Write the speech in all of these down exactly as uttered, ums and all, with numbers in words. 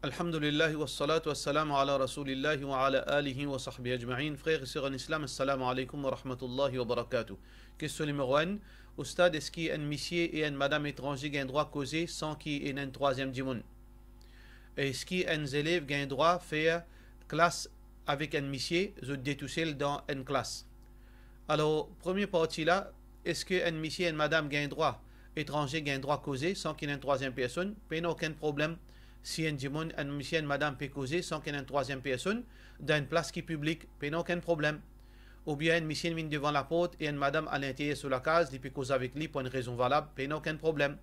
Alhamdulillah, wassalatu wassalamu ala Rasoulillah wa ala alihi wa sahbihi ajmain. Frer e ser an Islam, assalamu alaikum wa rahmatullahi wa barakatuh. Kestion nimero enn, Oustad, eski enn misie e enn madam etranze gagn drwa koze san ki ena enn trwaziem dimoun? Eski enn zelev gagn drwa fer klas avek enn misie, zot de tousel dan enn klas? Alor, premie parti la, eski enn misie, enn madam gagn drwa, etranze gagn drwa koze san ki ena enn trwaziem personn? Pena okenn problem. Si enn dimoun, enn misie, enn madam pe koze san ki ena enn trwaziem personn dan enn plas ki piblik, pena okenn problem. Oubien enn misie vinn devan laport e enn madam alinteryer so lakaz, li pe koz avek li pou enn rezon valab, pena okenn problem.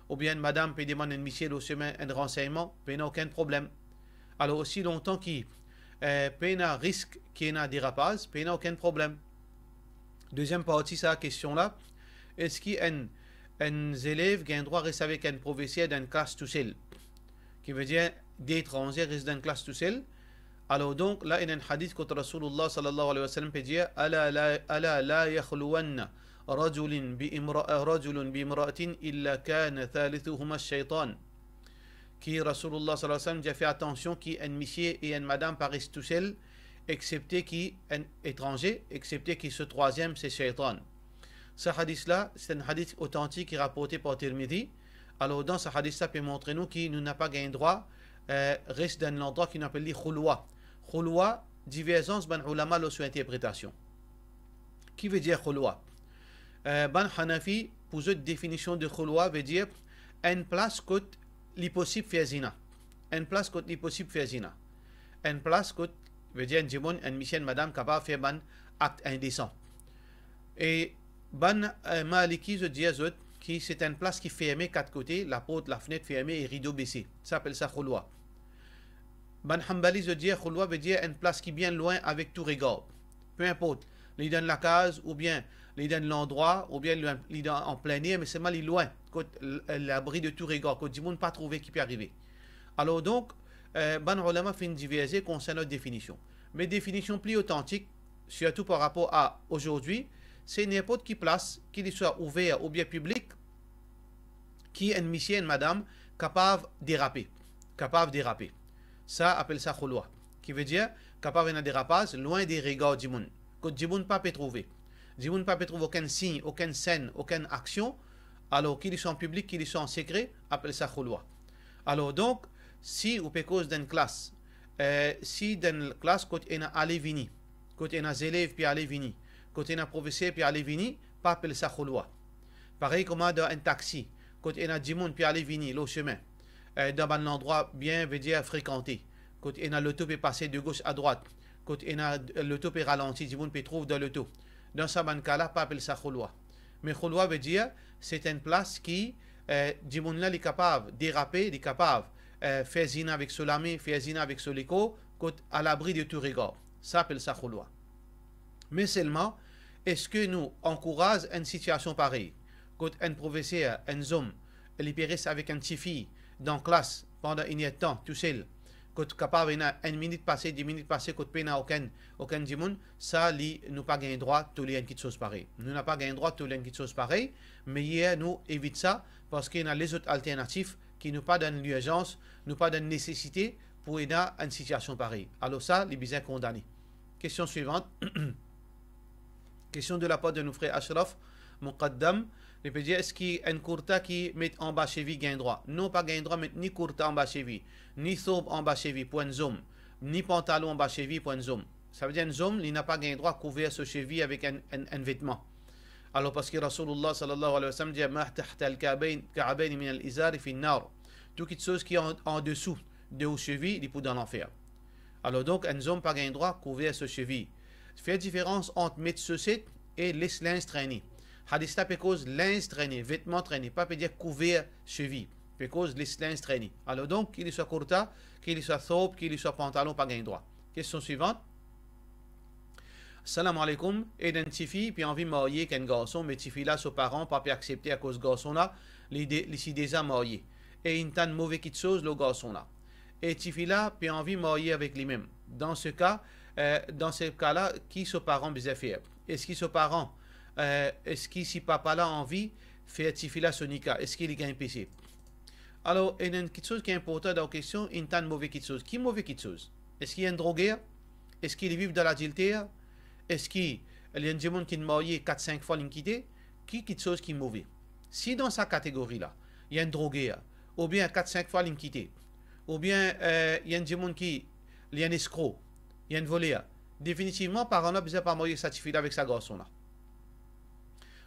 Oubien enn madam pe demann enn misie lor semin enn ransegnman, pena okenn problem. Alor, osi lontan ki, eh, pena risk ki ena derapaz, pena okenn problem. Deziem parti sa kestion la, eski enn, enn zelev gagn drwa res avek enn profeser dan enn klas tousel? Ki vedir de etranze res dan enn klas tousel. Alor donk, la ena enn hadis kot Rasoulillah sallallahu alayhi wa sallam pe dir, "Ala la, ala la yakhluwanna rajulin bi imra-, rajulun bi imra'atin illa kana thalithuhuma shaytan." Ki Rasoulillah sallallahu alayhi wa sallam dir, fer atansion ki enn misie e enn madam pa res tousel, exepte ki enn etranze, exepte ki so trwaziem se shaytan. Sa hadis la, se enn hadis otantik ki raporte par Tirmizi. Alor, dan sa hadis la pe montre nou ki nou napa gagn drwa, eh, res dan enn landrwa ki nou apel li khoulwa. Khoulwa, diverzans bann oulama lor so interpretasion. Ki vedir khoulwa? Eh, bann Hanafi, pou zot definision de khoulwa, vedir enn plas kot li posib fer zina. Enn plas kot li posib fer zina. Enn plas kot, vedir enn dimoun, enn misie, enn madam kapav fer bann akt indesan. E bann, eh, Maliki, zot dir zot ki se enn plas ki ferme kat kote, laport, lafnet ferme e rido bese. Sa apel sa khoulwa. Bann Hanbali, zot dir khoulwa vedir enn plas ki bien lwin avek tou regar. Pe inport, li dan lakaz, oubien li dan landrwa, oubien li, li dan an plin er, me selman li lwin, kot l-, labri de tou regar, kot dimoun pa trouve ki pe arive. Alor donk, eh, bann oulama finn diverze konsernan definision. Me definision pli otantik, sirtou par rapor a azordi, se ninport ki plas, ki li swa ouver oubien piblik, ki enn misie, enn madam kapav derape, kapav derape. Sa apel sa khoulwa. Ki vedir, kapav ena derapaz lwin de regar dimoun, kot dimoun pa pe trouve. Dimoun pa pe trouv okenn sign, okenn senn, okenn aksion, alor ki li swa an piblik, ki li swa an sekre, apel sa khoulwa. Alor donk, si ou pe koz dan enn klas, eh, si dan enn klas kot ena ale vini, kot ena zelev pe ale vini, kot ena profeser pe ale vini, pa apel sa khoulwa. Parey kouma dan enn taxi, kot ena dimoun pe ale vini lor semin, eh, dan bann landrwa bien, vedir frekante, kot ena loto pe pase de gos a drwat, kot ena, eh, loto pe ralanti, dimoun pe trouv dan loto. Dan sa bann ka la, pa apel sa khoulwa. Me khoulwa vedir, se enn plas ki, eh, dimoun la li kapav derape, li kapav, eh, fer zina avek so lame, fer zina avek so lekor, kot alabri de tou regar. Sa apel sa khoulwa. Me selman, eski nou ankouraz enn sitiasion parey, kot enn profeser, enn zom, li pe res avek enn tifi dan klas pandan enn er-de-tan tousel, kot kapav ena enn minit pase, de minit pase, kot pena okenn, okenn dimoun, sa li, nou pa gagn drwa toler enn kiksoz parey. Nou napa gagn drwa toler enn kiksoz parey, me yer nou evit sa, parski ena lezot alternatif ki nou pa dan lirzans, nou pa dan nesesite pou ena enn sitiasion parey. Alor sa, li bizin kondane. Kestion swivant. Kestion de lapar de nou frer Ashraf Muqaddam, li pe dir, eski enn kourta ki met anba sevi gagn drwa? Non, pa gagn drwa met ni kourta anba sevi, ni thob anba sevi pou enn zom, ni pantalon anba sevi pou enn zom. Savedir enn zom, li napa gagn drwa kouver so sevi avek enn, enn, enn vetman. Alor, parski Rasoulillah sallallahu alayhi wa sallam dir, "Ma tahta al-ka'bayn, ka'bayn min al-izari fi an-nar." Tou kiksoz ki an, andesou de ou sevi, li pou dan lanfer. Alor donk, enn zom pa gagn drwa kouver so sevi. Fer diferans ant met soset e les linz trene. Hadis la pe koz linz trene, vetman trene, pa pe dir kouver sevi. Pe koz les linz trene. Alor donk, ki li swa kourta, ki li swa thob, ki li swa pantalon, pa gagn drwa. Kestion swivant. Salam aleykoum, ena enn tifi pe anvi marye ek enn garson, me tifi la so paran pa pe aksepte akoz garson la, li de-, li ti deza marye, e inn tann move kiksoz lor garson la. E tifi la pe anvi marye avek limem. Dan se ka, eh, dan se ka la, ki so paran bizin fer? Eski so paran, eh, eski si papa la anvi fer tifi la so nika, eski li gagn pese? Alor, ena enn kiksoz ki inportan dan kestion, inn tann move kiksoz. Ki move kiksoz? Eski li enn droger? Eski li viv dan ladilter? Eski li enn dimoun ki marye kat, sink fwa, linn kite? Ki kiksoz ki move? Si dan sa kategori la, li enn droger, oubien kat, sink fwa linn kite, oubien, eh, li enn dimoun ki, li enn eskro, li enn voler, definitivman, paran la bizin pa marye sa tifi la avek sa garson la.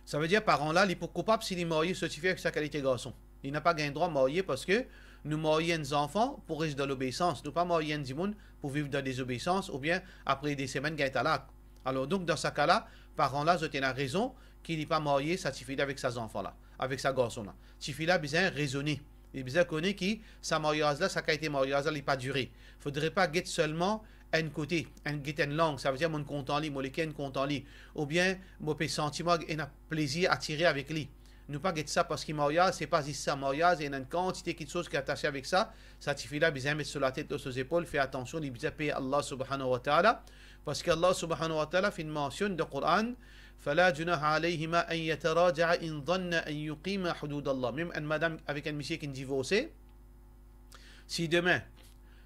Savedir paran la, li pou koupab si li marye so tifi avek sa kalite garson. Li napa gagn drwa marye, parski nou marye enn zanfan pou res dan lobeisans. Nou pa marye enn dimoun pou viv dan dezobeisans oubien apre de semenn gagn talak. Alor donk, dan sa ka la, paran la, zot ena rezon ki li pa marye sa tifi la avek sa zanfan la, avek sa garson la. Tifi la bizin rezone. Li bizin kone ki sa maryaz la, sa kalite maryaz la, li pa dire. Fodre pa get selman enn kote, enn, get enn lang, savedir mo kontan li, mo leker kontan li, oubien mo pe santi mwa ena plezir, atire avek li. Nou pa get sa, parski maryaz, se pa zis sa. Maryaz, ena enn kantite kiksoz ki atase avek sa. Sa tifi la bizin met so latet lor so zepol, fer atansion, li bizin per Allah subhanahu wa ta'ala, parski Allah subhanahu wa ta'ala finn mansionn dan Koran, "Fala junaha alayhima an yataraja'a in zanna an yuqima hududallah." Mem enn madam avek enn misie ki divorse, si demin,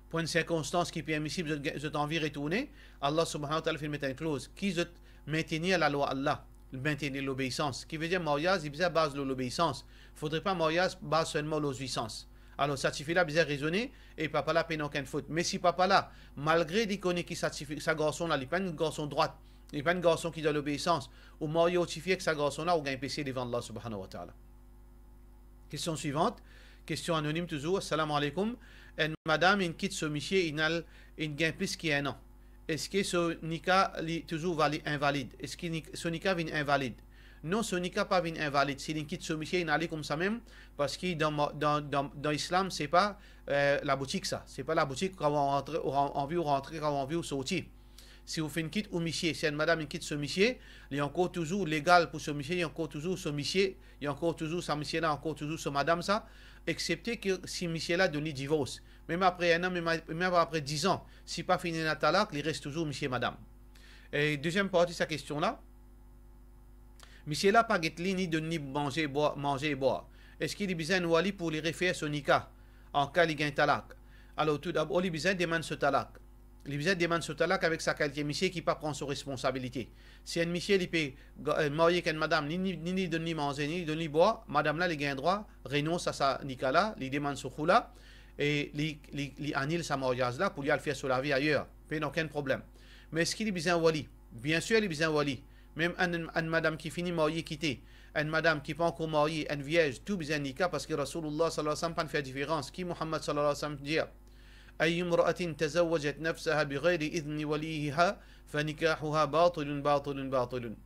pou enn sirkonstans ki permisib, zot, zot anvi retourne, Allah subhanahu wa ta'ala finn met enn kloz ki zot mintenir lalwa Allah, mintenir lobeisans. Ki vedir maryaz, li bizin baz lor lobeisans. Fodre pa maryaz baz selman lor zwisans. Alor, sa tifi la bizin rezone, e papa la pena okenn fot. Me si papa la, malgre li kone ki sa tifi, sa garson la, li pa enn garson drwat, li pa enn garson ki dan lobeisans, ou marye ou tifi ek sa garson la, ou gagn pese devan Allah subhanahu wa ta'ala. Kestion swivant, kestion anonim touzour. Assalamu alaikum. Enn madam inn kit so misie, inn al, inn gagn plis ki enn an. Eski so nika li touzour vali-, invalid? Eski nik-, so nika vinn invalid? Non, so nika pa vinn invalid si li kit so misie, inn ale koumsa mem, parski dan ma-, dan, dan, dan Islam, se pa, eh, laboutik sa. Se pa laboutik, kan ou rantre, ou ran-, anvi ou rantre, kan ou anvi ou sorti. Si ou finn kit ou misie, si enn madam inn kit so misie, li ankor touzour legal pou so misie, li ankor touzour so misie, li ankor touzour sa misie la, ankor touzour so madam sa, eksepte ki si misie la donn li divors. Mem apre enn an, mem a-, mem apre diz an, si pa finn ena talak, li res touzour misie madam. E deziem parti sa kestion la, misie la pa get li, ni donn li manze, bwar, manze e bwar. Eski li bizin enn wali pou li refer so nika, anka li gagn talak? Alor, toudabor, li bizin demann so talak. Li bizin demann so talak avek sa kalite misie ki pa pran so responsabilite. Si enn misie li pe ga-, eh, marye ek enn madam, ni, ni, ni li donn li manze, ni li donn li bwar, madam la, li gagn drwa renons a sa nika la, li demann so khoula, e li, li, li anil sa maryaz la pou li al fer so lavi ayer. Pena okenn problem. Me eski li bizin wali? Biensir, li bizin wali. Mem enn, enn madam ki fini marye kite, enn madam ki pa ankor marye, enn vierz, tou bizin nika, parski Rasoulullah sallallahu alayhi wa sallam pa'nn fer diferans. Ki Muhammad sallallahu alayhi wa sallam dir? "Ayyu imra'atin tazawwajat nafsaha bighayri idhni waliha, fa nikahuha batilun, batilun, batilun."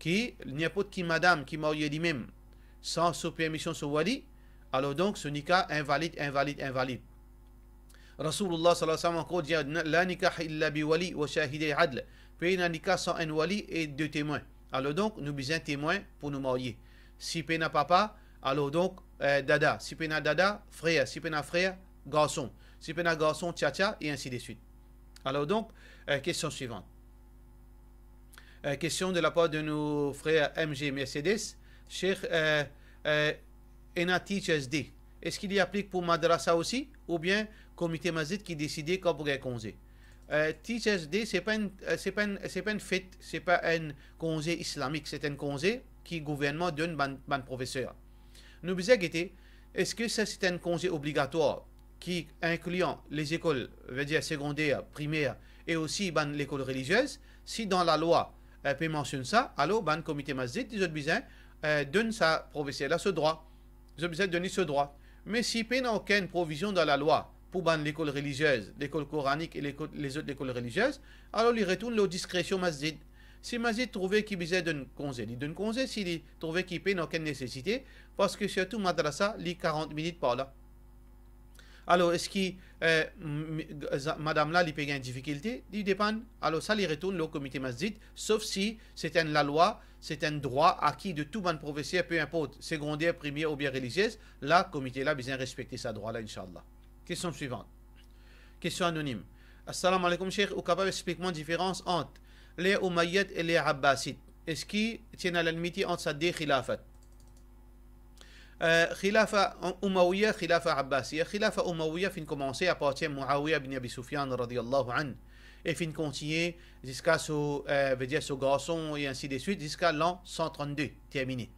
Ki ninport ki madam ki marye limem san so permision so wali, alor donk so nika invalid, invalid, invalid. Rasoulullah sallallahu alayhi wa sallam ankor dir, "La nikaha illa bi wali wa shahiday adl." Pena nika san enn wali e de temwin. Alor donk, nou bizin temwin pou nou marye. Si pena papa, alor donk, eh, dada. Si pena dada, frer. Si pena frer, garson. Si pena garson, tiatia, e ainsi de suite. Alor donk, eh, kestion swivant. Eh, kestion de lapar de nou frer M G Mercedes. Sheikh, eh, eh, ena Teachers Day. Eski li aplik pou madrasa osi, oubien komite masjid ki deside kan pou gagn konze? Eh, Teachers Day, se pa enn, eh, se pa enn, se pa enn fet, se pa enn konze islamik, se enn konze ki gouvernman donn bann, bann profeser. Nou bizin gete, eski sa se enn konze obligatwar ki inkli lezekol, vedir segonder, primer, e osi bann lekol reliziez? Si dan lalwa, eh, pe mansionn sa, alor bann komite masjid, zot bizin, eh, donn sa profeser la so drwa. Zot bizin donn li so drwa. Me si pena okenn provizion dan lalwa pou bann lekol reliziez, lekol koranik e lekol, lezot lekol reliziez, alor li retourn lor diskresion masjid. Si masjid trouve ki bizin donn konze, li donn konze. Si li trouve ki pena okenn nesesite, parski sirtou madrasa, li karant minit par la. Alor, eski, eh, m-, m-, za-, madam la, li pe gagn difikilte? Li depann. Alor, sa, li retourn lor komite masjid, sof si se enn lalwa, se enn drwa aki de tou bann profeser, pe inport, segonder, primer oubien reliziez, la, komite la bizin respekte sa drwa la, inshallah. Kestion swivant. Kestion anonim. Assalamu alaikum, Sheikh, ou kapav explik mwa diferans ant les Umayyads e les Abbasides? Eski ti ena limit ant sa de khilafat? Eh, khilafa Umawiya, khilafa Abbasiya. Khilafa Umawiya finn koumanse apartir Muawiya bin Abi Sufyan radiyallahu anhu, e finn kontigne ziska so, eh, vedir so garson, e ainsi de suite, ziska l'an cent trente-deux, termine.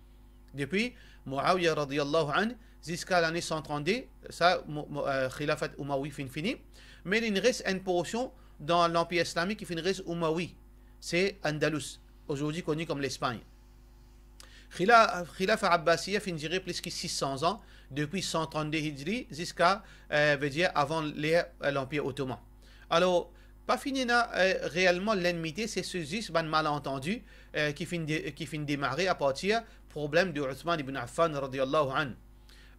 Depi Muawiya radiyallahu anhu ziska lane cent trente-deux, sa, mo-, mo-, eh, khilafat Umawi finn fini. Me li res enn porsion dan Lanpir Islamik ki finn res Umawi, se Andalus, ozordi koni kom Lespagn. Khila-, khilafa Abbasiya finn dire plis ki sis san an, depi cent trente-deux Hijri ziska, eh, vedir avan ler, eh, Lanpir Otoman. Alor, pa finn ena, eh, reelman lennmite, se, se zis bann malantandi, eh, ki finn de-, ki finn demare apartir problem de Uthman ibn Affan radiyallahu anhu.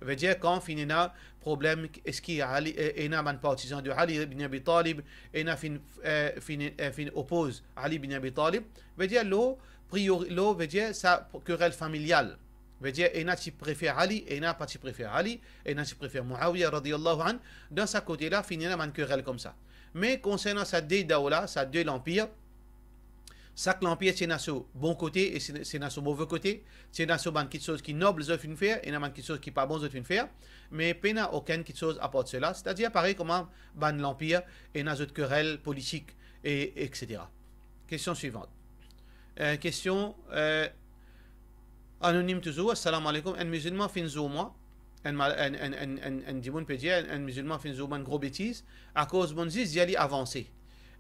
Vedir kan finn ena problem, eski Ali, eh, ena bann partizan de Ali bin Abi Talib, ena finn, eh, finn, eh, finn opoz Ali bin Abi Talib. Vedir lor priori-, lor, vedir sa kerel familial. Vedir ena ti prefer Ali, ena pa ti prefer Ali, ena ti prefer Muawiya radiyallahu anhu. Dan sa kote la, finn ena bann kerel koumsa. Me konsernan sa de daula, sa de lanpir, sak lanpir ti ena so bon kote e ti, ti ena so move kote, ti ena so bann kitsoz ki nob zot finn fer, ena bann kitsoz ki pa bon zot finn fer, me pena okenn kitsoz apar sela, setadir parey kouma bann lanpir ena zot kerel politik, e, etsetera. Kestion swivant. Eh, kestion, eh, anonim touzour. Assalamu alaikum. Enn mizilman finn zour mwa. Enn mal-, enn, enn, enn, enn, enn dimoun pe dir, enn, enn mizilman finn zour mwa enn gro betiz. Akoz monn zis dir li avanse.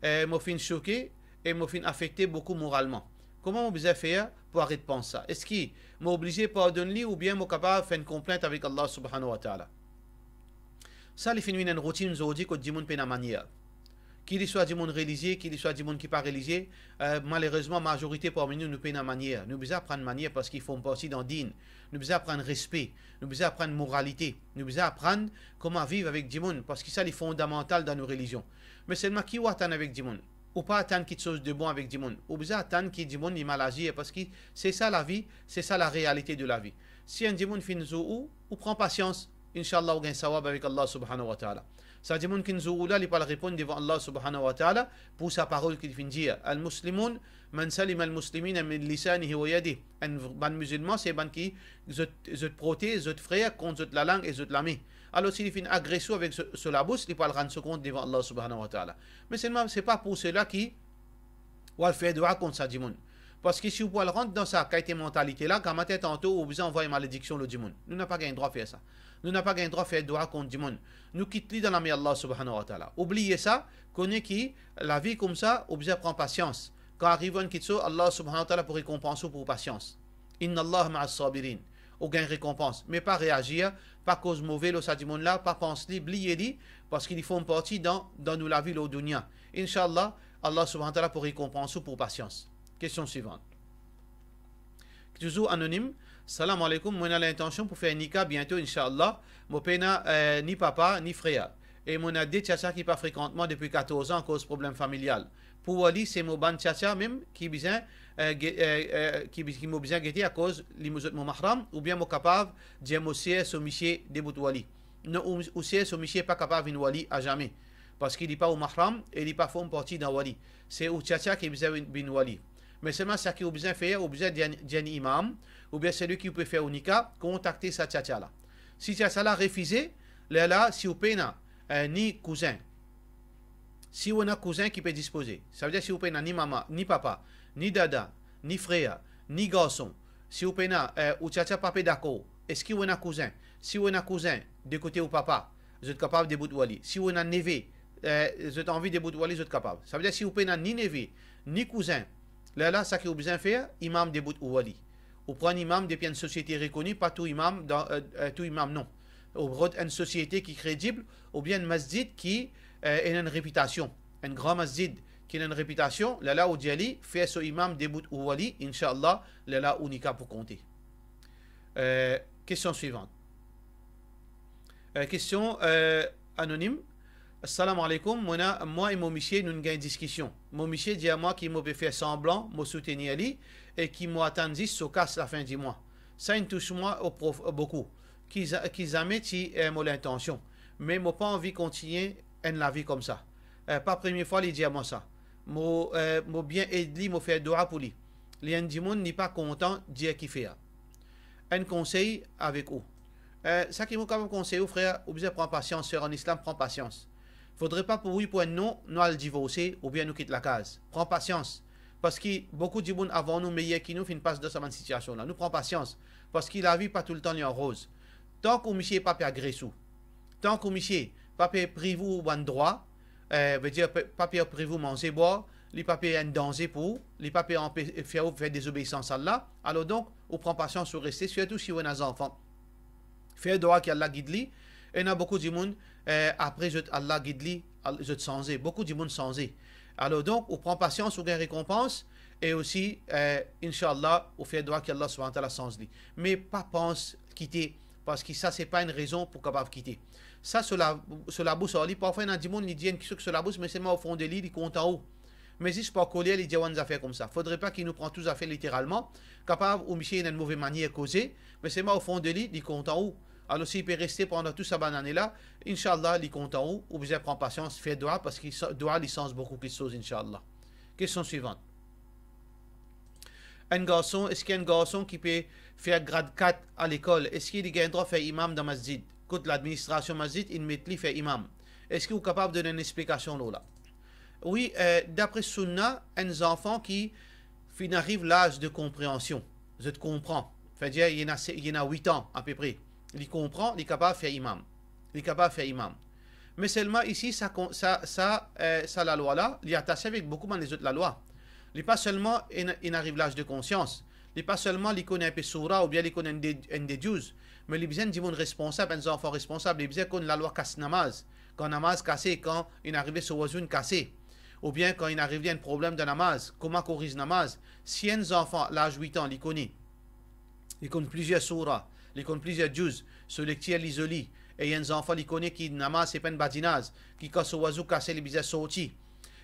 Eh, mo finn soke e mo finn afekte boukou moralman. Kouma mo bizin fer pou aret pans sa? Eski mo oblize pardonn li oubien mo kapav fer enn konplint avek Allah Subhanahu wa Ta'ala? Sa li finn vinn enn routinn zordi kot dimoun pena manier. Ki li swa dimoun relizie, ki li swa dimoun ki pa relizie, eh, malerezman, mazorite parmi nou, nou pena manier. Nou bizin aprann manier parski form parti dan din. Nou bizin aprann respe. Nou bizin aprann moralite. Nou bizin aprann kouma viv avek dimoun, parski sa li fondamantal dan nou relizion. Me selman ki ou atann avek dimoun? Ou pa atann kitsoz de bon avek dimoun. Ou bizin atann ki dimoun li mal azir, parski se sa lavi, se sa larealite de lavi. Si enn dimoun finn zour ou, ou pran pasians, inshallah ou gagn sawab avek Allah Subhanahu wa Ta'ala. Sa dimoun ki finn zour ou la, li pou al reponn devan Allah Subhanahu wa Ta'ala pou sa parol ki li finn dir. Al-Muslimun man salima al-muslimina min lisanihi wa yadihi. Enn v-, bann mizilman, se bann ki zot, zot protez zot frer kont zot lalang e zot lame. Alor, si li finn agres ou avek so, so labous, li pou al rann so kont devan Allah Subhanahu wa Ta'ala. Me selman, se pa pou sela ki ou al fer dwa kont sa dimoun. Parski si ou pou al rant dan sa kalite mantalite la, gramatin tanto ou bizin anvway malediksion lor dimoun. Nou napa gagn drwa fer sa. Nou napa gagn drwa fer dwa kont dimoun. Nou kit li dan lame Allah Subhanahu wa Ta'ala. Oubliye sa, kone ki lavi koumsa, ou bizin pran pasians. Kan ariv enn kitsoz, Allah Subhanahu wa Ta'ala pou rekonpans ou pou pasians. Inna Allah ma'as sabirin. Ou gagn rekonpans. Me pa reazir, pa koz move lor sa dimoun la, pa pans li, bliye li, parski li form parti dan, dan nou lavi lor dounia. Inshallah, Allah Subhanahu wa Ta'ala pou rekonpans ou pou pasians. Kestion swivant. Touzour anonim. Salam alaikum, mo ena lintansion pou fer nika biento, inshallah. Mo pena, eh, ni papa, ni frer. E mo ena de tiatia ki pa frekant mwa depi katorz an akoz problem familial. Pou wali, se mo bann tiatia mem ki bizin, eh, ge-, eh, eh, ki bi-, ki mo bizin gete akoz li mo, zot mo mahram, oubien mo kapav dir mo ser so misie debout wali? Non, ou, ou ser so misie pa kapav vinn wali azame, parski li pa ou mahram e li pa form parti dan wali. Se ou tiatia ki bizin vinn, vinn wali. Me selman seki ou bizin fer, ou bizin dir, dir enn imam, oubien selwi ki ou pe fer ou nika, kontakte sa tiatia la. Si tiatia la refize, lerla si ou pena, eh, ni kouzin, si ou ena kouzin ki pe dispoze, savedir si ou pena ni mama, ni papa, ni dada, ni frer, ni garson, si ou pena, eh, ou tiatia pa pe dakor, eski ou ena kouzin? Si ou ena kouzin de kote ou papa, zot kapav debout wali. Si ou ena neve, eh, zot anvi debout wali, zot kapav. Savedir si ou pena ni neve, ni kouzin, lerla seki ou bizin fer, imam debout ou wali. Ou pran enn imam depi enn sosiete rekoni, pa tou imam dan, eh, eh, tou imam non. Ou rod enn sosiete ki kredib, oubien enn masjid ki, eh, ena enn repitasion. Enn gran masjid ki ena enn repitasion, lerla ou dir li, fer so imam debout ou wali, inshallah, lerla ou nika pou konte. Eh, kestion swivant. Eh, kestion, eh, anonim. Salam alaikum, mo ena, mwa e mo misie, nou'nn gagn diskision. Mo misie dir mwa ki mo pe fer sanblan mo soutenir li e ki mo atann zis so kas lafin di mwa. Sa inn tous mwa o prof-, boukou. Ki za-, ki zame ti, eh, mo lintansion. Me mo pa anvi kontigne enn lavi koumsa. Eh, pa premie fwa li dir mwa sa. Mo, eh, mo bien ed li, mo fer dwa pou li. Li enn dimoun, li pa kontan dir kifer. Enn konsey avek ou. Eh, sa ki mo kapav konsey ou, frer, ou bizin pran pasians, ser, an islam, pran pasians. Fodre pa pou wi, pou enn non, nou al divorse oubien nou kit lakaz. Pran pasians. Parski boukou dimoun avan nou, meyer ki nou, finn pas dan sa bann sitiasion la. Nou pran pasians. Parski lavi pa toultan li an roz. Tank ou misie pa pe agres ou, tank ou misie pa pe priv ou bann drwa, eh, vedir pe, pa pe priv ou manze, bwar, li pa pe enn danze pou ou, li pa pe anpe, fer ou fer dezobeisans Allah, alor donk, ou pran pasians, ou reste, sirtou si ou ena zanfan. Fer dwa ki Allah gid li. Ena boukou dimoun, eh, apre zot Allah gid li, al-, zot sanze. Boukou dimoun sanze. Alor donk, ou pran pasians, ou gagn rekonpans, e osi, eh, inshallah, ou fer dwa ki Allah subhanahu wa ta'ala sanz li. Me pa pans kite, parski sa se pa enn rezon pou kapav kite. Sa, so la-, so labous ar li, parfwa ena dimoun, li dir enn kiksoz so labous, me selman o fon de li, li kontan ou. Me zis par koler, li dir ou enn zafer koumsa. Fodre pa ki nou pran tou zafer literalman. Kapav ou misie ena enn move manier koze, me selman o fon de li, li kontan ou. Alor, si li pe reste pandan tou sa bann ane la, inshallah, li kontan ou, ou bizin pran pasians, fer dwa, parski sa, dwa, li sanz boukou kiksoz, inshallah. Kestion swivan. Enn garson, eski enn garson ki pe fer grad kat a lekol, eski li gagn drwa fer imam dan masjid? Kot ladministrasion masjid inn met li fer imam. Eski ou kapav donn enn explikasion lor la? Wi, eh, dapre Sunna, enn zanfan ki finn ariv laz de konpreansion, zot konpran, savedir li ena se-, li ena wit an apepre, li konpran, li kapav fer imam. Li kapav fer imam. Me selman isi, sa kon-, sa, sa, eh, sa lalwa la, li atase avek boukou bann lezot lalwa. Li pa selman inn, inn ariv laz de konsians, li pa selman li konn enpe soura oubien li konn enn de, enn de juz, me li bizin enn dimoun responsab, enn zanfan responsab, li bizin konn lalwa kas namaz. Kan namaz kase, kan inn arive so wazou inn kase, oubien kan inn ariv li enn problem dan namaz, kouma koriz namaz. Si enn zanfan laz wit an, li kone, li konn plizier soura, li konn plizier juz, so lektir li zoli, e enn zanfan li kone ki namaz se pa enn badinaz, ki kan so wazou kase, li bizin sorti.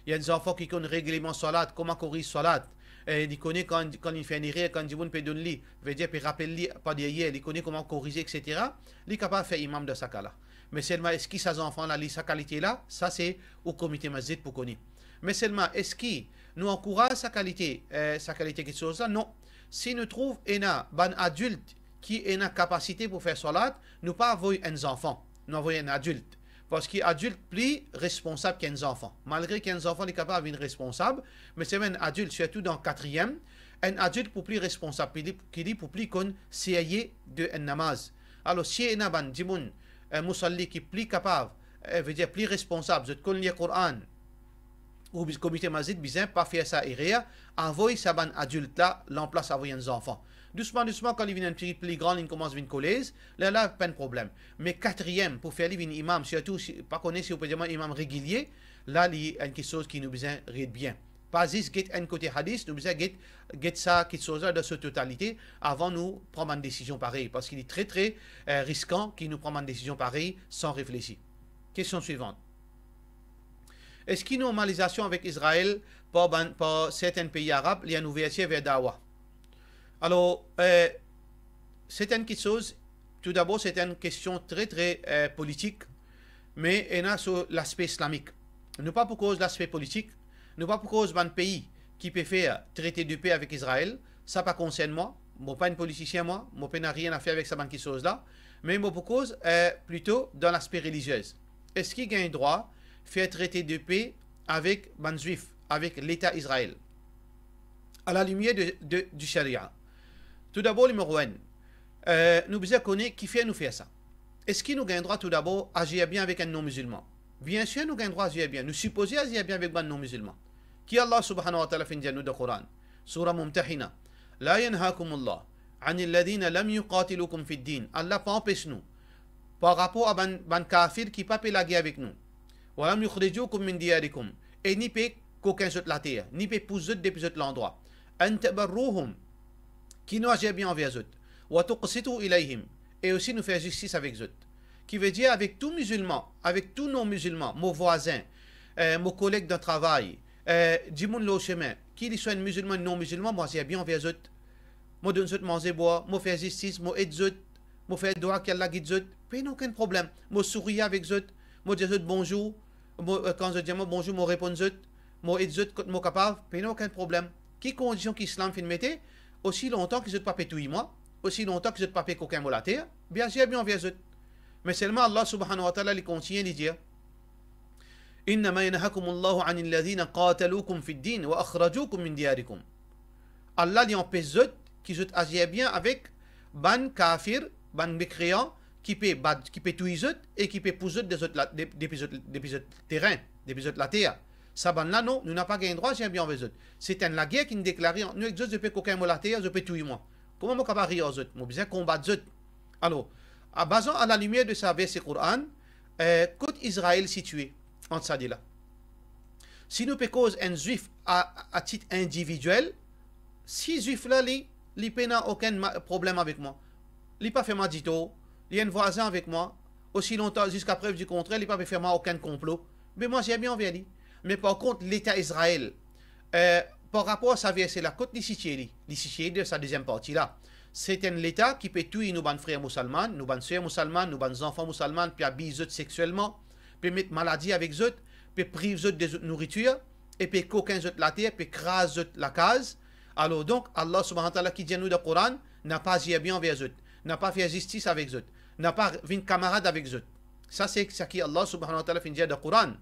Enn zanfan ki konn regleman swalat, kouma koriz swalat, e li kone kan, kan li fer enn erer, kan dimoun pe donn li, vedir pe rapel li par deryer, li kone kouma korize, et cetera, li kapav fer imam dan sa ka la. Me selman, eski sa zanfan la, li sa kalite la? Sa se ou komite masjid pou kone. Me selman, eski nou ankouraz sa kalite, eh, sa kalite kiksoz la? Non. Si nou trouv ena bann adilt ki ena kapasite pou fer swalat, nou pa avoy enn zanfan, nou avoy enn adilt. Parski adilt pli responsab ki enn zanfan. Malgre ki enn zanfan li kapav vinn responsab, me selman enn adilt, sirtou dan katriem, enn adilt pou pli responsab ki li, ki li pou pli konn serye de enn namaz. Alor, si ena bann dimoun, eh, musalli ki pli kapav, eh, vedir pli responsab, zot konn lir Koran, ou biz-, komite masjid bizin pa fer sa erer, avoy sa bann adilt la, lanplas avoy enn zanfan. Dousman, dousman, kan li vinn enn pti pli gran, li koumans vinn kolez, lerla pa enn problem. Me katriem, pou fer li vinn imam, sirtou si, pa kone si ou pe dir mwa imam regilie, la li enn kiksoz ki nou bizin red bien. Pa zis get enn kote hadis, nou bizin get, get sa kiksoz la dan so totalite avan nou pran bann desizion parey, parski li tre, tre, eh, riskan ki nou pran bann desizion parey san reflesi. Kestion swivan. Eski normalizasion avek Izrael par bann, par sertenn pei arab, li enn ouvertir ver dawa? Alor, eh, sertenn kiksoz, toudabor, sertenn kestion tre, tre, eh, politik, me ena so laspe islamik. Nou pa pou koz laspe politik, nou pa pou koz bann pei ki pe fer trete de pe avek Izrael, sa pa konsern mwa, mo pa enn politisien mwa, mo pena nanye a fer avek sa bann kiksoz la, me mo pou koz, eh, plito dan laspe relizie. Eski gagn drwa fer trete de pe avek bann Zwif, avek Leta Izrael, a la limier de, de, di Sharia? Toudabor, nimero enn, eh, nou bizin kone kifer nou fer sa. Eski nou gagn drwa toudabor azir bien avek enn non-mizilman? Biensir nou gagn drwa azir bien, nou sipoze azir bien avek bann non-mizilman. Ki Allah subhanahu wa ta'ala finn dir nou dan Koran, Sura Mumtahina, "La yanhakumullah anil ladhina lam yuqatilukum fid din." Allah pa anpes nou par rapor a bann, bann kafir ki pa pe lager avek nou. "Wa lam yukhrijukum min diyarikum." E ni pe kokin zot later, ni pe pous zot depi zot landrwa. "An tabarruhum." Ki nou azir bien anver zot. "Wa tuqsitu ilayhim." E osi nou fer zistis avek zot. Ki vedir avek tou mizilman, avek tou non-mizilman, mo vwazin, eh, mo koleg dan travay, eh, dimoun lor sime, ki li swa enn mizilman, non-mizilman, mo azir bien anver zot. Mo donn zot manze bwar, mo fer zistis, mo ed zot, mo fer dwa ki Allah gid zot, pena okenn problem. Mo sourir avek zot, mo dir zot bonzour, mo, eh, kan zot dir mwa bonzour, mo reponn zot, mo ed zot kot mo kapav, pena okenn problem. Ki kondision ki Islam finn mete? Osi lontan ki zot pa pe touy mwa, osi lontan ki zot pa pe kokin mo later, be azir bien anver zot. Me selman Allah subhanahu wa ta'ala, li kontigne, li dir, "Innama yanhakumullahu anil ladhina qatalukum fid din wa akhrajukum min diyarikum." Allah, li anpes zot ki zot azir bien avek bann kafir, bann mekreyan ki pe bat, ki pe touy zot e ki pe pous zot de zot la, de, depi zot, depi zot terin, depi zot later. Sa bann la, non, nou napa gagn drwa azir bien anver zot. Se enn lager ki'nn deklare ant nou ek zot, zot pe kokin mo later, zot pe touy mwa. Kouma mo kapav rir ar zot? Mo bizin konbat zot. Alor, a, bazan a lalimier de sa verse Koran, eh, kot Izrael sitie ant sa de la? Si nou pe koz enn Zwif a, a tit individiel, si Zwif la, li, li pena okenn ma-, problem avek mwa, li pa fer mwa ditor, li enn vwazin avek mwa, osi lontan, ziska prev di kontrer, li pa pe fer mwa okenn konplo, be mwa, azir bien anver li. Me par kont, Leta Izrael, eh, par rapor a sa verse la, kot li sitie li? Li sitie li dan sa deziem parti la. Se enn Leta ki pe touy nou bann frer mousalman, nou bann ser mousalman, nou bann zanfan mousalman, pe abiz zot sexielman, pe met maladi avek zot, pe priv zot de zot nouritir, e pe kokin zot later, pe kraz zot lakaz. Alor donk, Allah subhanahu wa ta'ala ki dir nou dan Koran, napa azir bien anver zot, napa fer zistis avek zot, napa vinn kamarad avek zot. Sa se seki Allah subhanahu wa ta'ala finn dir dan Koran,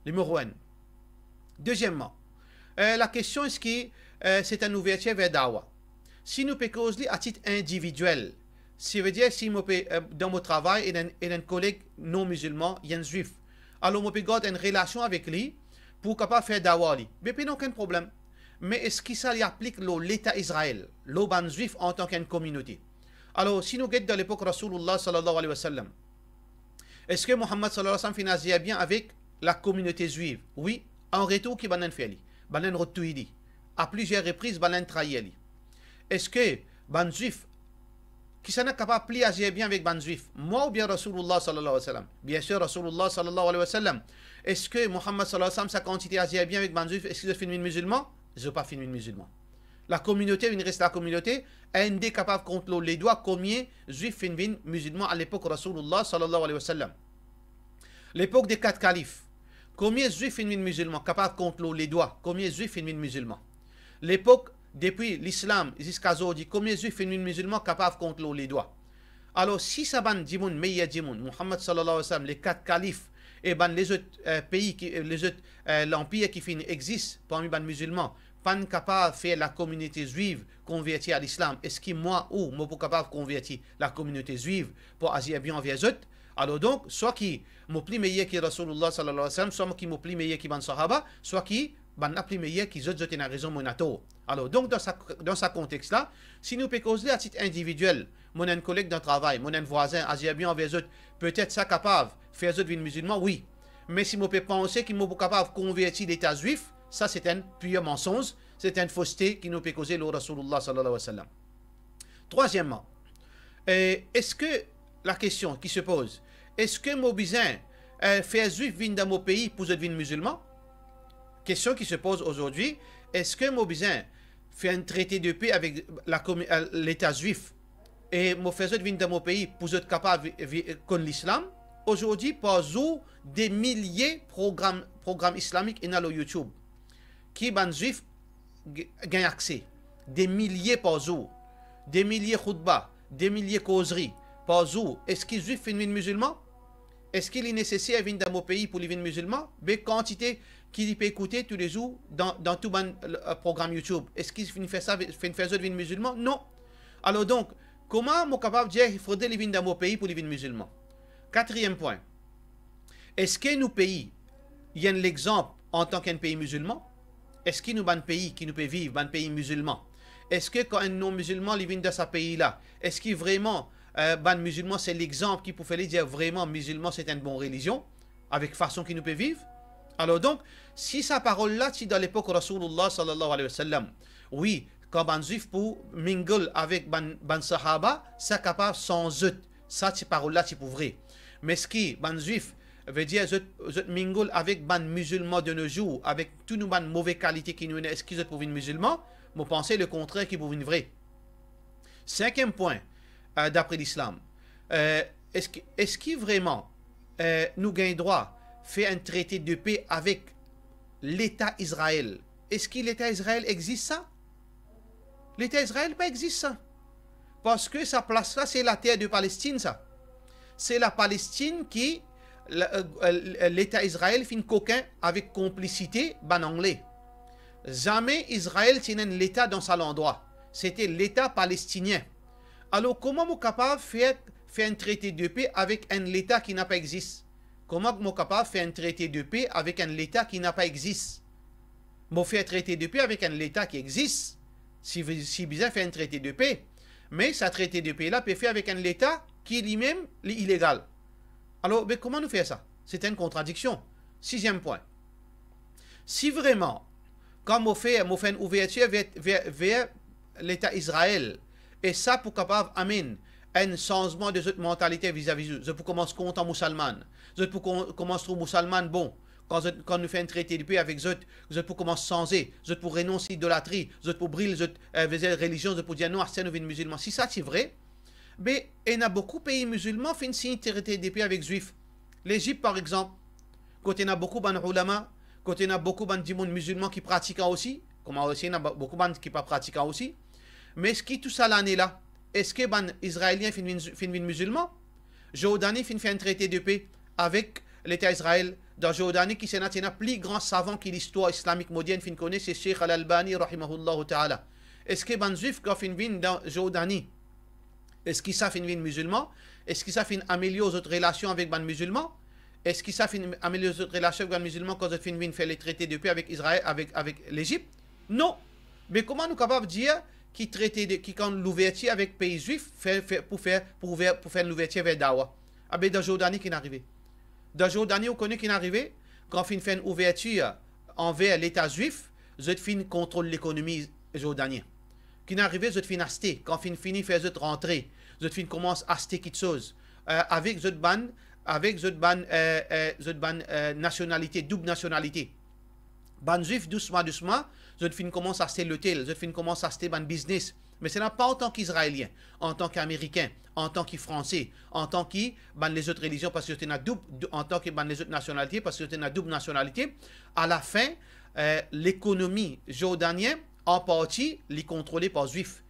nimero enn. Dezieman, eh, lakestion, eski, eh, se enn ouvertir ver dawa? Si nou pe koz li a tit individiel, savedir si mo pe, eh, dan mo travay, ena enn, ena enn koleg non mizilman, li enn Zwif, alor mo pe gard enn relasion avek li pou kapav fer dawa ar li, be pena okenn problem. Me eski sa li aplik lor Leta Izrael, lor bann Zwif antan ki enn kominote? Alor, si nou get dan lepok Rasoulillah sallallahu alayhi wa sallam, eski Muhammad sallallahu alayhi wa sallam finn azir bien avek lakominote Zwiv? Wi. An retour, ki bann la inn fer li? Bann la inn rod touy li. A plizier repriz, bann la inn trair li. Eski bann Zwif, kisannla kapav pli azir bien avek bann Zwif, mwa oubien Rasoulillah sallallahu alayhi wa sallam? Biensir, Rasoulillah sallallahu alayhi wa sallam. Eski Muhammad sallallahu alayhi wa sallam, sa kantite azir bien avek bann Zwif, eski zot finn vinn mizilman? Zot pa finn vinn mizilman. Lakominote vinn res lakominote, enn de kapav kont lor ledwa konbien Zwif finn vinn mizilman a lepok Rasoulillah sallallahu alayhi wa sallam. Lepok de kat kalif, konbien Zwif finn vinn mizilman? Kapav kont lor ledwa konbien Zwif finn vinn mizilman. Lepok depi Lislam ziska zordi, konbien Zwif finn vinn mizilman? Kapav kont lor ledwa. Alor, si sa bann dimoun, meyer dimoun, Muhammad sallallahu alayhi wa sallam, le kat kalif, e bann lezot, eh, pei ki, eh, lezot, eh, lanpir ki finn exist parmi bann mizilman, pa'nn kapav fer lakominote Zwiv konverti a Lislam, eski mwa ou mo pou kapav konverti lakominote Zwiv pou azir bien anver zot? Alor donk, swa ki mo pli meyer ki Rasoulillah sallallahu alayhi wa sallam, swa mo ki mo pli meyer ki bann sahaba, swa ki bann la pli meyer ki zot, zot ena rezon, mo ena tor. Alor donk, dan sa, dan sa kontex la, si nou pe koz li a tit individiel, mo ena enn koleg dan travay, mo ena enn vwazin, azir bien anver zot, petet sa kapav fer zot vinn mizilman, wi. Me si mo pe panse ki mo pou kapav konverti Leta Zwif, sa se enn pir mansonz, se enn foste ki nou pe koze lor Rasoulillah sallallahu alayhi wa sallam. Trwazieman, eh, eski, lakestion ki se poz, eski mo bizin, eh, fer Zwif vinn dan mo pei pou zot vinn mizilman? Kestion ki se poz azordi, eski mo bizin fer enn trete de pe avek lakomi-, eh, Leta Zwif e mo fer zot vinn dan mo pei pou zot kapav vi-, vi-, konn Lislam? Azordi par zour, de milie program, program islamik ena lor YouTube ki bann Zwif g-, gagn akse, de milie par zour, de milie khoutba, de milie kozri par zour. Eski Zwif finn vinn mizilman? Eski li neseser vinn dan mo pei pou li vinn mizilman? Be kantite ki li pe ekoute toulezour dan, dan tou bann, eh, program YouTube, eski finn fer sa, finn fer zot vinn mizilman? Non. Alor donk, kouma mo kapav dir fode li vinn dan mo pei pou li vinn mizilman? Katriem pwin, eski nou pei, li enn lexanp antan ki enn pei mizilman? Eski nou bann pei ki nou pe viv, bann pei mizilman, eski kan enn non mizilman li vinn dan sa pei la, eski vreman, eh, bann mizilman se lexanp ki pou fer li dir vreman mizilman se enn bon relizion, avek fason ki nou pe viv? Alor donk, si sa parol la ti dan lepok Rasoulillah sallallahu alayhi wa sallam, wi, kan bann Zwif pou mingle avek bann, bann sahaba, sa kapav sanz zot, sa ti parol la ti pou vre. Me eski bann Zwif, vedir zot, zot mingle avek bann mizilman de nos jours, avek tou nou bann move kalite ki nou ena, eski zot pou vinn mizilman? Mo panse lekontrer ki pou vinn vre. Sinkiem pwin, eh, dapre Lislam, eh, eski, eski vreman, eh, nou gagn drwa fer enn trete de pe avek Leta Izrael? Eski Leta Izrael exist sa? Leta Izrael pa exist sa. Parski sa plas la, se later de Palestinn sa. Se la Palestinn ki, la, euh, euh, Leta Izrael finn kokin avek konplisite bann Angle. Zame Izrael ti ena enn leta dan sa landrwa. Sete Leta palestinien. Alor, kouma mo kapav fer, fer enn trete de pe avek enn leta ki napa exzis? Kouma mo kapav fer enn trete de pe avek enn leta ki napa exzis? Mo fer trete de pe avek enn leta ki exzis, si, si bizin fer enn trete de pe, me sa trete de pe la pe fer avek enn leta ki limem, li ilegal. Alor, be, kouma nou fer sa? Se enn kontradiksion. Siziem pwin. Si vreman, kan mo fer, mo fer enn ouvertir ver, ver, ver Leta Izrael, e sa pou kapav amenn enn sanzman de zot mantalite vizavi zot, zot pou koumans kontan mousalman, zot pou kon-, koumans trouv mousalman bon. Kan zot, kan nou fer enn trete de pe avek zot, zot pou koumans sanze, zot pou renons idolatri, zot pou bril zot, eh, vedir relizion, zot pou dir, "Non, aster nou vinn mizilman." Si sa ti vre, be, ena boukou pei mizilman finn sign trete de pe avek Zwif. Lezip, par exanp, kot ena boukou bann oulama, kot ena boukou bann dimoun mizilman ki pratikan osi, kouma osi ena bo-, boukou bann ki pa pratikan osi. Me eski tou sa lane la, eski bann Izraelien finn vinn, finn vinn mizilman? Zordani finn fer enn trete de pe avek Leta Izrael. Dan Zordani, kisannla ti ena pli gran savan ki listwar islamik modern finn kone, se Sheikh Al-Albani, rahimahullahu ta'ala. Eski bann Zwif, kan finn vinn dan Zordani, eski sa finn vinn mizilman? Eski sa finn amelior zot relasion avek bann mizilman? Eski sa finn amelior zot relasion avek bann mizilman kan zot finn vinn fer le trete de pe avek Izrael, avek, avek Lezip? Non. Me kouma nou kapav dir ki trete de, ki kan louvertir avek pei Zwif, fer, fer, pou fer, pou ouver, pou fer louvertir ver dawa? Abe, dan Zordani, ki inn arive? Dan Zordani, ou kone ki inn arive? Kan finn fer enn ouvertir anver Leta Zwif, zot finn kontrol lekonomi zordanien. Ki inn arive? Zot finn aste, kan finn fini fer zot rantre, zot finn koumans aste kitsoz, eh, avek zot bann, avek zot bann, eh, eh, zot bann, eh, nasionalite, doub nasionalite. Bann Zwif, dousman, dousman, zot finn koumans aste lotel, zot finn koumans aste bann biznes. Me se la pa antan ki Izraelien, antan ki Amerikin, antan ki Franse, antan ki bann lezot relizion, parski zot ena doub, dou-, antan ki bann lezot nasionalite, parski zot ena doub nasionalite. Alafin, eh, lekonomi zordanien, an parti, li kontrole par Zwif.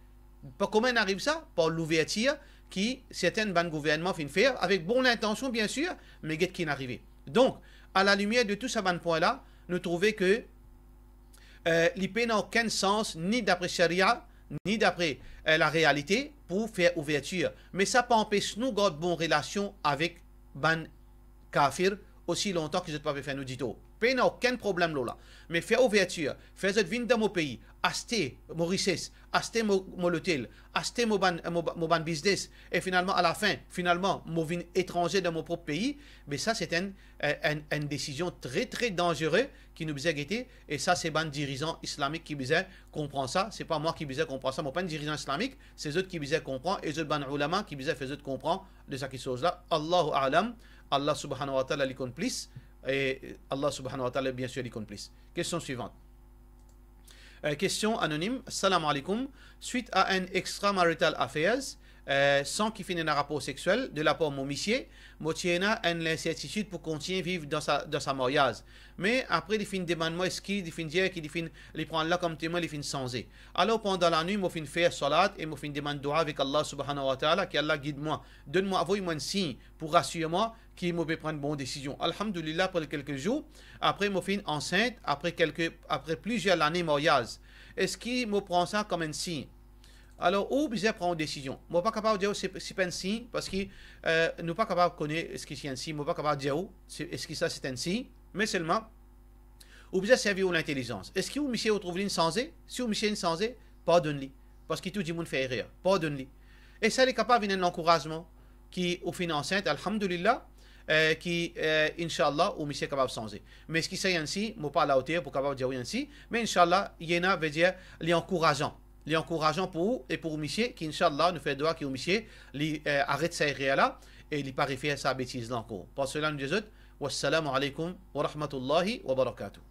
Pa, kouma inn ariv sa? Par louvertir ki sertin bann gouvernman finn fer, avek bon lintansion, biensir, me get ki inn arive. Donk, a la limier de tou sa bann pwin la, nou trouve ke, eh, li pena okenn sans, ni dapre sharia, ni dapre, eh, larealite, pou fer ouvertir. Me sa pa anpes nou gard bon relasion avek bann kafir osi lontan ki zot pa pe fer nou ditor. Pena okenn problem lor la. Me fer ouvertir, fer zot vinn dan mo pei, aste mo rises, aste mo, mo lotel, aste mo bann, mo ba-, mo bann biznes, e finalman, alafin, finalman, mo vinn etranze dan mo prop pei, be sa, se enn, eh, enn, enn desizion tre, tre danzere ki nou bizin gete, e sa, se bann dirizan islamik ki bizin konpran sa, se pa mwa ki bizin konpran sa, mo pa enn dirizan islamik, se zot ki bizin konpran, e zot bann oulama ki bizin fer zot konpran de sa kitsoz la. Allahu a'lam, Allah subhanahu wa ta'ala li konn plis, e Allah subhanahu wa ta'ala, biensir, li konn plis. Kestion swivan. Euh, kestion anonim. Salam alaikum. Suite à un extramarital affairs, euh, san ki finn ena rapor sexiel de lapar mo misie, mo ti ena enn linsertitid pou kontign viv dan sa, dan sa maryaz. Me apre li finn demann mwa eski, li finn dir ki li finn, li pran Allah kom temwin, li finn sanze. Alor pandan lanwit mo finn fer salat e mo finn demann dua avek Allah subhanahu wa ta'ala ki Allah gid mwa, donn mwa, avoy mwa enn sign pou rasir mwa ki mo pe pran bon desizion. Alhamdulillah, apre kelke zour, apre mo finn ansint, apre kelke, apre plizier lane maryaz. Eski mo pran sa kom enn sign? Alor, ou bizin pran desizion. Mo pa kapav dir ou se, se pa enn sign, parski, euh, nou pa kapav kone eski se enn sign. Mo pa kapav dir ou se, eski sa se enn sign, me selman, ou bizin servi ou lintelizans. Eski ou misie ou trouv li inn sanze? Si ou misie inn sanze, pardonn li. Parski tou dimoun fer erer. Pardonn li. E sa li kapav vinn enn lankourazman ki ou finn ansint, alhamdulillah, eh, ki, eh, inshallah, ou misie kapav sanze. Me eski sa enn sign? Mo pa alaoter pou kapav dir ou enn sign, me inshallah, ena, vedir, li ankourazan. Li ankourazan pou ou e pou ou misie, ki inshallah, nou fer dua ki ou misie, li, eh, aret sa erer la, e li pa refer sa betiz la ankor. Par sela, nou dir zot, wassalamu alaikum wa rahmatullahi wa barakatuh.